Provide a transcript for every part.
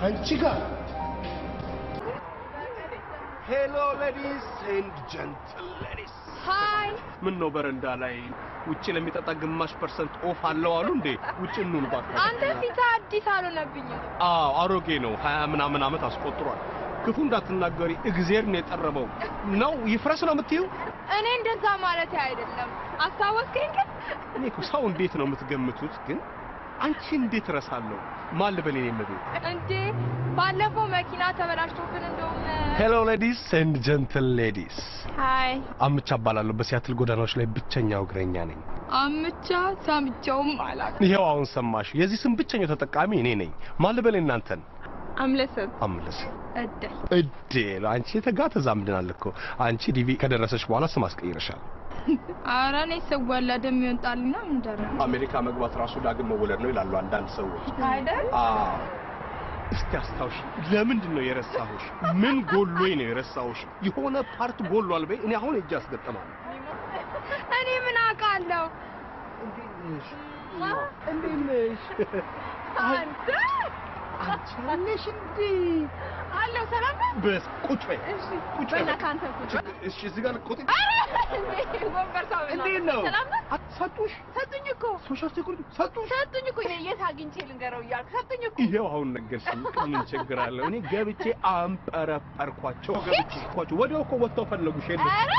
ከአንቺ ጋር። Hello ladies and gentle ladies። Hi። ምን ነው በረንዳ ላይ ውጭ ለሚጠጣ ግማሽ percent off አለው አሉ እንዴ? ውጭ እንሁን እባክህ። አንተ ፊትህ አዲስ አልሆነብኝም። አዎ አሮጌ ነው። 20 ምናምን ዓመት አስቆጥሯል። ክፉ እንዳትናገሪ፣ እግዜር ነው የጠረበው። ነው ይፍረስ ነው የምትይው? እኔ እንደዛ ማለት አይደለም። አስታወስከኝ ግን? እኔ እኮ ሰው እንዴት ነው የምትገምቱት? ግን አንቺ እንዴት እረሳለሁ? ማን ልበል የኔ እመቤት? እንዴ ባለፈው መኪና ተበላሽቶብን እንደውም። Hello ladies and gentle ladies። Hi። አምቻ እባላለሁ። በሲያትል ጎዳናዎች ላይ ብቸኛው እግረኛ ነኝ። አምቻ ሰምቼውም አላውቅም። ይኸው አሁን ሰማሽ። የዚህ ስም ብቸኛው ተጠቃሚ እኔ ነኝ። ማን ልበል እናንተን? አምለሰት። አምለሰት። እድል። እድል፣ አንቺ ተጋ ተዛምደናል እኮ። አንቺ DV ከደረሰሽ በኋላ ስም አስቀይረሻል። ኧረ እኔ ስወለድ የሚወጣልኝ ነው ምንድን ነው? አሜሪካ መግባት ራሱ ዳግም መወለድ ነው ይላሉ አንዳንድ ሰዎች። አይደል? አዎ። እስቲ አስታውሽ፣ ለምንድን ነው የረሳሁሽ? ምን ጎሎኝ ነው የረሳሁሽ? የሆነ part ጎሏል በይ። እኔ አሁን እጅ አስገጥማለሁ። እኔ ምን አውቃለሁ? እንዴት ነሽ? እንዴት ነሽ? አንተ አንቺ አለሽ እንዴ? አለሁ። ሰላም ነህ? በስ ቁጭ በይ። እሺ ቁጭ በይ። በእናትህ አንተ ቁጭ በል። እሺ እዚህ ጋር ቁጭ። ኧረ እንዴ ወንበር ሳብ ነው። እንዴት ነው? ሰላም ነህ? ሰጡሽ? ሰጡኝ እኮ። Social security ሰጡሽ? ሰጡኝ እኮ። እኔ የት አግኝቼ ልንገረው እያልኩ ሰጡኝ እኮ። ይሄው አሁን ነገርሽኝ። ምን ችግር አለው? እኔ ገብቼ አንጠረጠርኳቸው። ገብቼ ኳቸው ወዲያው እኮ ወጥተው ፈለጉሽ። የለም ኧረ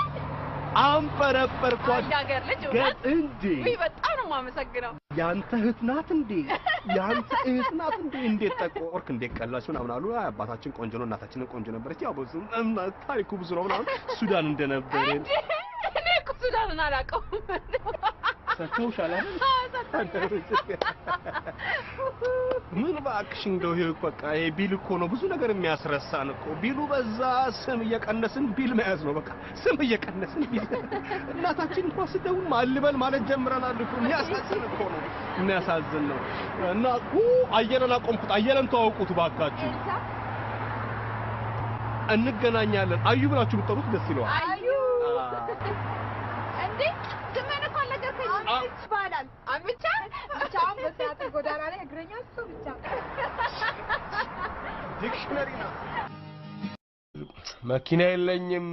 አንጠረጠርኳቸው። አንድ ሀገር ልጅ እውነት እንዴ ውይ በጣም ነው የማመሰግነው። ያንተ እህት ናት እንዴ? ያንተ እህት ናት እንዴ? እንዴት ጠቆርክ? እንዴት ቀላች ምናምን አሉ። አይ አባታችን ቆንጆ ነው፣ እናታችንን ቆንጆ ነበረች። ያው ብዙ ታሪኩ ብዙ ነው ምናምን ሱዳን እንደነበርን እንዴ እኔ እኮ ሱዳንን አላውቀውም። ሰጥተውሻል አይደል? ምን እባክሽ እንደው ይሄ በቃ ይሄ bill እኮ ነው ብዙ ነገር የሚያስረሳን እኮ። Bill ኡ በዛ፣ ስም እየቀነስን bill መያዝ ነው በቃ። ስም እየቀነስን bill። እናታችን እንኳን ስደውል ማልበል ማለት ጀምረናል እኮ። የሚያሳዝን እኮ ነው፣ የሚያሳዝን ነው። እና አየለን አቆምኩት። አየለን ተዋውቁት እባካችሁ። እንገናኛለን። አዩ ብላችሁ ብትጠሩት ደስ ይለዋል። አዩ እንዴ ስምህን እኮ አልነገርከኝም። ይባላል አምቻ ብቻውን በሲያትል ጎዳና ላይ እግረኛ እሱ ብቻ። Dictionary ናት። መኪና የለኝም።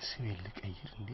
ስሜን ልቀይር እንዴ?